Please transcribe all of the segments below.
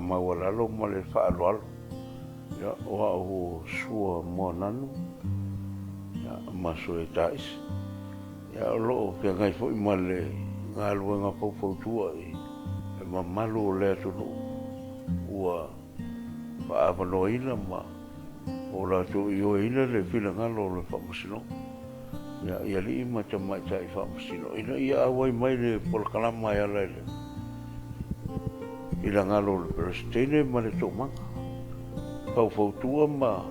faamaualalo ma le faaaloalo. Ia, o au o Sua Moananu ma Sue Taisi. Ia, o lo o feagai foi ma le galuega faufautua i le mamalu o le atunuu ua faaavanoaina ma o latou ioeina le finagalo o le Faamasinoga i alii ma tamaitai faamasino ina ia auai mai le polokalama e ala i le finagalo o le Peresetene ma le Toomaga, faufautua ma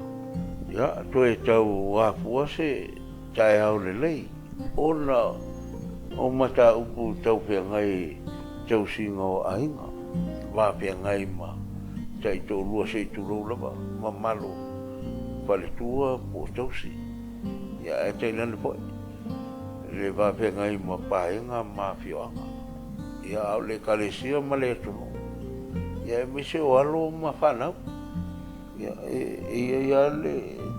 ia toe tau afua se taeao lelei ona o mataupu tau feagai i tausiga o aiga, va feagai ma taitoalua se i tulou lava, mamalu faletua po o tausi, ia ae tainane foi le va feagai ma paega ma afioaga, ia a o le Ekalesia ma le atunuu, ia aemaise o alo ma fanau. Ia, e i ai lava le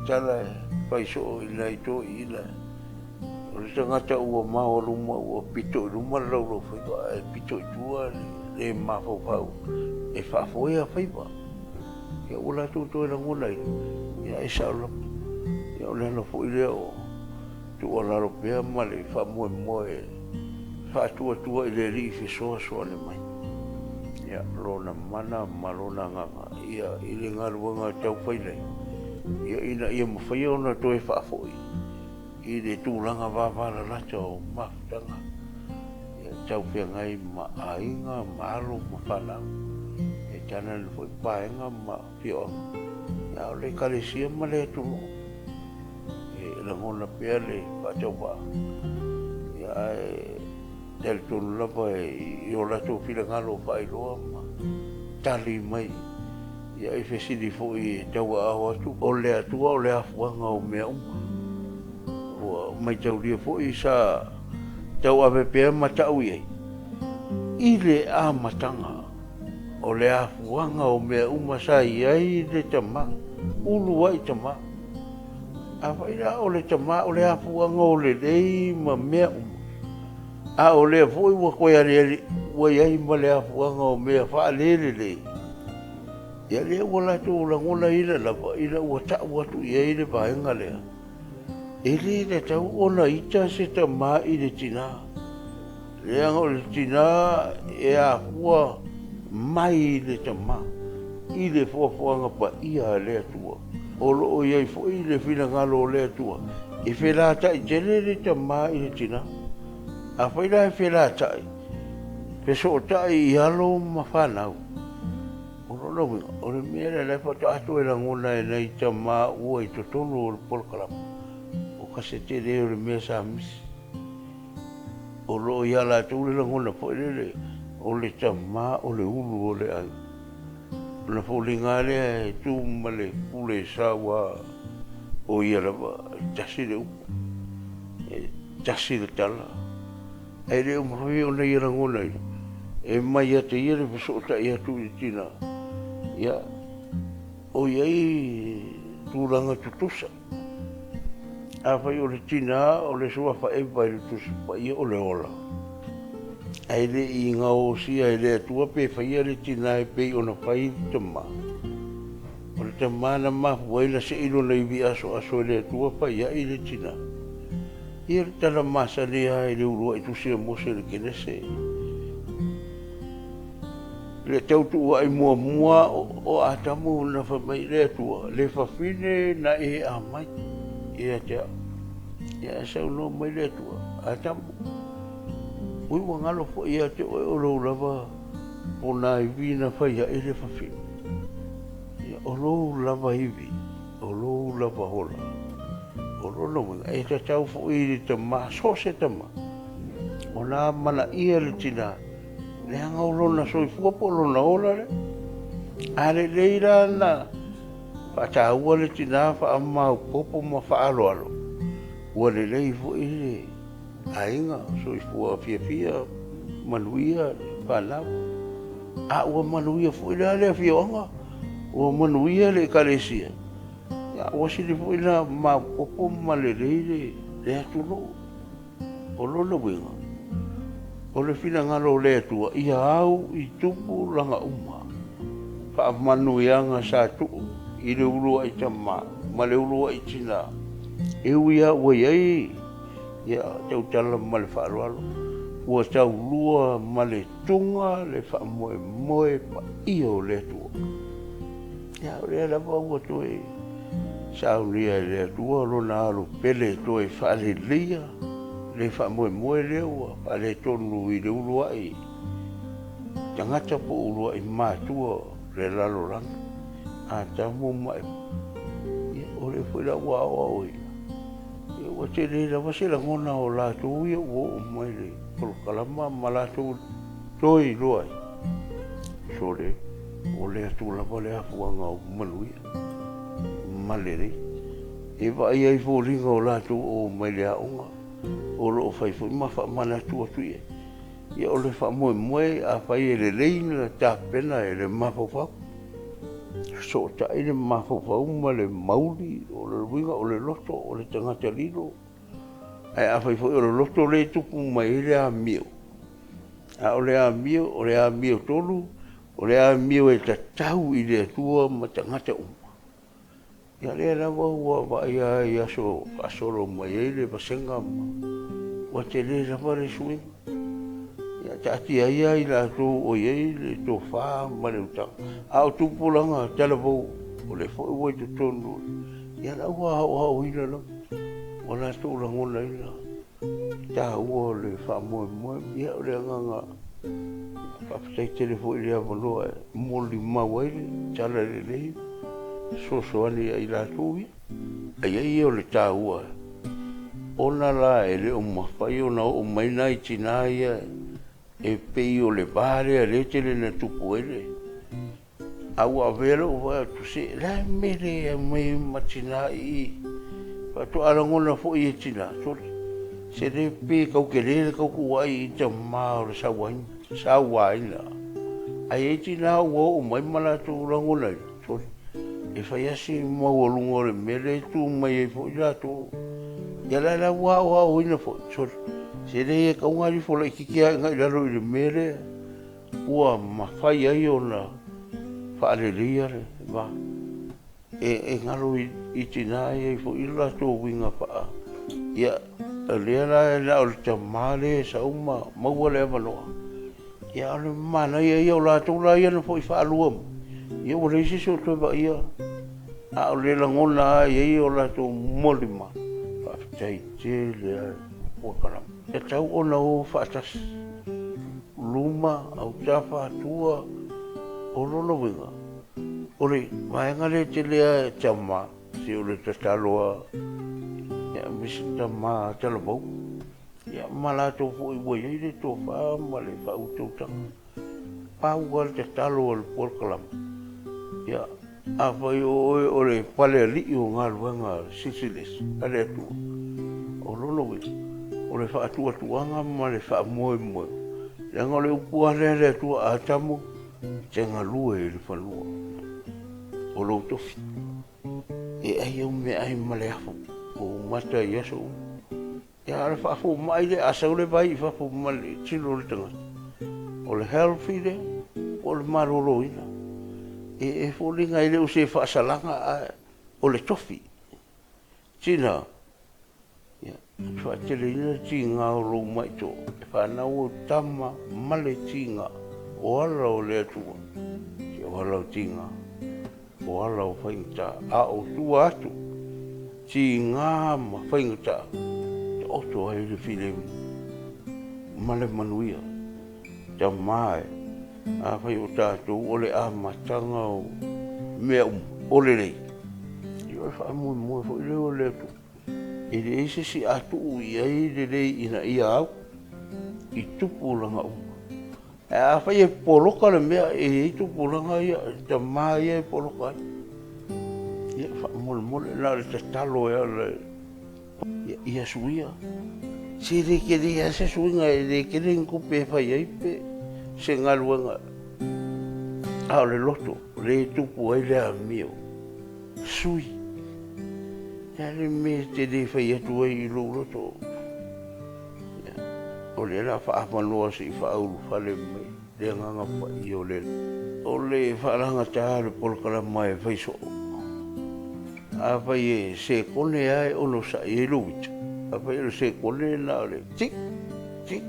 tala e fai soo i nai toeaiina, o le tagata ua maoaluma ua pito i luma le laulaufaiva ae pito i tua le mafaufau e faafoea faiva. Ia ua latou toe lagonaina, ia e sao lava. Ia o le ala foi lea o tuualalo pea ma le faamoemoe e faatuatua i le Alii fesoasoani mai, ia, Lona mana ma Lona Agaga, ia, i le galuega e tau fai nei, ia, ina ia mafai ona toe faafoi i le tulaga vavalalata o mafutaga ia tau feagai ma aiga ma alo ma fanau, e tainane foi paega ma afioaga, a o le Ekalesia ma le atunuu. E lagona pea le faatauvaa, ia, ae talitonu lava i o latou finagalo faailoa ma tali mai ia i fesili foi e tauaao atu. O le Atua o le afuaga o mea uma. Ua maitaulia foi sa tauave pea ma tau i ai i le amataga o le afuaga o mea uma sa i ai le Tama, uluai Tama. Afai la o le Tama o le afuaga o lelei ma mea uma, a o lea foi ua toe aliali ua i ai ma le afuaga o mea faalelelei, ia lea ua latou lagonaina lava ina ua tau atu i ai le vaega lea, e le tatau ona ita se tama i le tina. Leaga o le tina e afua mai i le tama i le foafoaga paia a le Atua. O lo o i ai foi le finagalo o le Atua e felatai tele le tama i le tina. Afai la e felatai, fesootai i alo ma fanau, o lona uiga, o le mea lea la e faatoa toe lagona e nai tama ua i totonu o le polokalame, o ka se tele o le mea sa misi. O lo o ia latou le lagona foi lele o le tama o le ulu o le aiga. O le foliga lava lea e tu ma le pule saua o ia lava, e tasi le upu, e tasi le tala, ae le o mafai ona ia lagonaina e mai ia te ia le fesootai atu i le tina, ia, o i ai tulaga tutusa. Afai o le tina o le Suafa Eva i le Tusi Paia o le ola, ae le i gaosia e le Atua pe faia le tina e pei ona fai le tama, o le tama na mafua ai na sei lona ivi asoaso e le Atua fai ai le tina. Ia le tala masani lava i le uluai tusi a Mose i le Kenese. Le tautuua'i muamua o Atamu na fai mai le Atua, Le fafine na e amai ia te au. Ia ae saunoa mai le Atua, Atamu, ui ua galo foi ia te oe o lou lava ponaivi na fai ai le fafine. Ia o lou lava ivi, o lou lava ola. O lona uiga, e tatau foi i le tama, so o se tama, ona amanaia le tina, Leaga o lona soifua po o lona ola lea. A lelei la na faataua le tina faamaopoopo ma faaaloalo, ua lelei foi le aiga, soifua fiafia, manuia le fanau. A ua manuia foi la le afioaga, ua manuia le ekalesia, ua sili foi ona maopoopo ma lelei le atunuu. O lona uiga, o le finagalo o le Atua ia au i tupulaga uma. faamanuiaga sa tuu i le uluai tama ma le uluai tina, e ui lava ua i ai ia tautala ma le faaaloalo, ua taulua ma le tuga le faamoemoe paia o le Atua. Ia o lea lava ua toe saunia e le Atua lona Alo pele e toe faaleleia le faamoemoe lea ua faaletonu i le uluai tagata po o uluai matua o le lalolagi, Atamu ma Eva. Ia o lea foi la ua aoaoina, ia ua tele lava se lagona o latou ia ua oo mai i le polokalama ma latou toe iloa ai, sole, o le Atua lava le afuaga o manuia ma lelei. E vaaia ai foliga o latou o omai i le aoga, o lo o fai foi ma faamanatu atu i ai. Ia o le faamoemoe afai e lelei ona tapena e le mafaufau, fesootai le mafaufau ma le mauli, o lona uiga o le loto o le tagata lilo. Ae afai foi o le loto lea e tupu mai ai le amio, a o le amio, o le amiotonu, o le amio e tatau i le Atua ma tagata uma. Ia lea lava ua vaaia ai i aso faasolo mai ai le vasega ma ua tele lava le suiga. Ia taatia ia i latou o i ai le tofa ma le utaga, a o tupulaga talavou, o lea foi ua i totonu, ia la ua aoaoina lava, ua latou lagonaina le taua o le faamoemoe. Ia o le agaga faafetai tele foi i le avanoa e molimau ai le talalelei e fesoasoani ia i latou ia. A i ai ia o le taua, ona la e le o mafai ona oo mai nai tina ia e pei o le va lea o lea e tele ina tupu ai le... A ua avea lou vaai atu, se o le a le mea e le aumai ai ma tina i i? Faatoa lagona foi e tina, sole, se le pe tau tele le tau tuuai i tama o le sauaina, ae i ai tina ua oo mai ma latou lagonaina, sole, e fai lava si maualuga o le mea lea e tu mai ai foi latou. Ia la la ua aoaoina foi, sole, se leai e tatau ona alu ifo laitiiti lava i lalo i le mea lea ua mafai ai ona faaleleia le va. E galo i tina e i ai foi lo latou uiga faa... Ia, o lea la na o le tama lea e sau ma maua le avanoa, a o le manaia ia o latou la ia na foi faalua mai, ia ua leai se isi o toe vaaia, a o le lagona lava e i ai o latou molimau, faafetai tele lava i le polokalame. E tatau ona o faatasi, luma, autafa, tua. O lona uiga, o le vaega lea e tele lava e tama, se o le tatalo lava, aemaise tama talavou, ia ma latou foi ua i ai le tofa ma le faautautaga. Pau lava le tatalo a le polokalame, ia afai o oe o le palealii o galuega silisili ese a le Atua, o lona uiga, o le faatuatuaga ma le faamoemoe, leaga o le upu lava lea a le Atua, Atamu, e te galue i le fanua o lou tofi, e ai au meaai ma le afu o ou mata i aso uma. Ia a o le faafomai lea, a sau le vai i fafo ma le tino o le tagata, o le healthy lea po o le maloloina? E foliga e le o se faasalaga ae o le tofi. Tina, ia, ou te faateleina le tiga o lou maitoa, e fanau au tama ma le tiga, o ala o le Atua, se o ala o tiga, o ala o faigata, a o tua atu, tiga ma faigata, taoto ai le filemu ma le manuia. Tama e, afai o tatou o le amataga o mea uma o lelei, ia o le faamoemoe foi lea o le Atua, e leai se isi a tuu i ai lelei ina ia au i tupulaga uma. Ae afai e poloka le mea, e i ai tupulaga ia, tama ia e poloka ai. Ia faamolemole, na o le tatalo e ala ia suia. Se le tele lava se suiga, e le tele ni tupe e fai ai pe se galuega, a o le loto lea e tupu ai le amio, sui. O le a le mea e te le fai atu ai i lou loto, o lea o le a faaavanoa se i faaulufale mai. Le Agaga Paia o le O le faalagata o le polokalama e fai soo. Afai e sekone lava e onosai ai lou ita, afai o le sekone na o le tik, tik,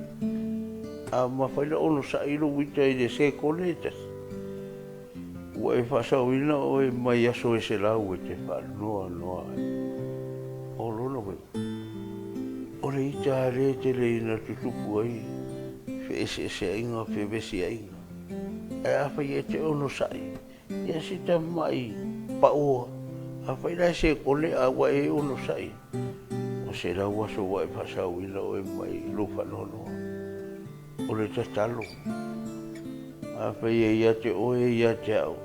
a mafai ona onosai lou ita i le sekone e tasi, ua e faasaoina oe mai aso e 100 e te faanoanoa ai. O lona uiga, o le ita lava lea e tele ina tutupu ai feeseeseaiga, fevesiaiga. Ae afai e te onosai, ia si tamai pao lava. Afai la e sekone ae ua e onosai lava, ua 100 aso ua e faasaoina oe mai lou faanoanoa. O le tatalo, afai e ia te oe e ia te au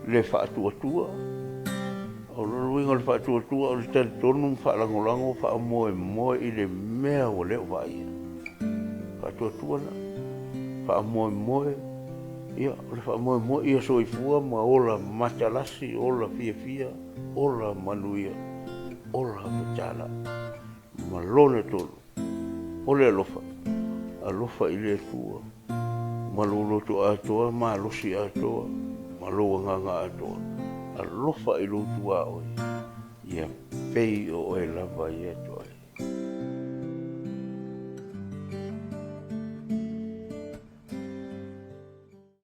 le faatuatua, o lona uiga o le faatuatua o le talitonu ma faalagolago ma faamoemoe i le mea ua le o vaaia. Faatuatua lena. Faamoemoe, ia o le faamoemoe ia soifua ma ola matalasi, ola fiafia, ola manuia, ola fetalai ma Lona tonu. O le alofa, alofa i le Atua ma lou loto atoa, malosi atoa ma lou agaga atoa. Alofa i lou tuaoi, ia pei o oe lava ia te oe.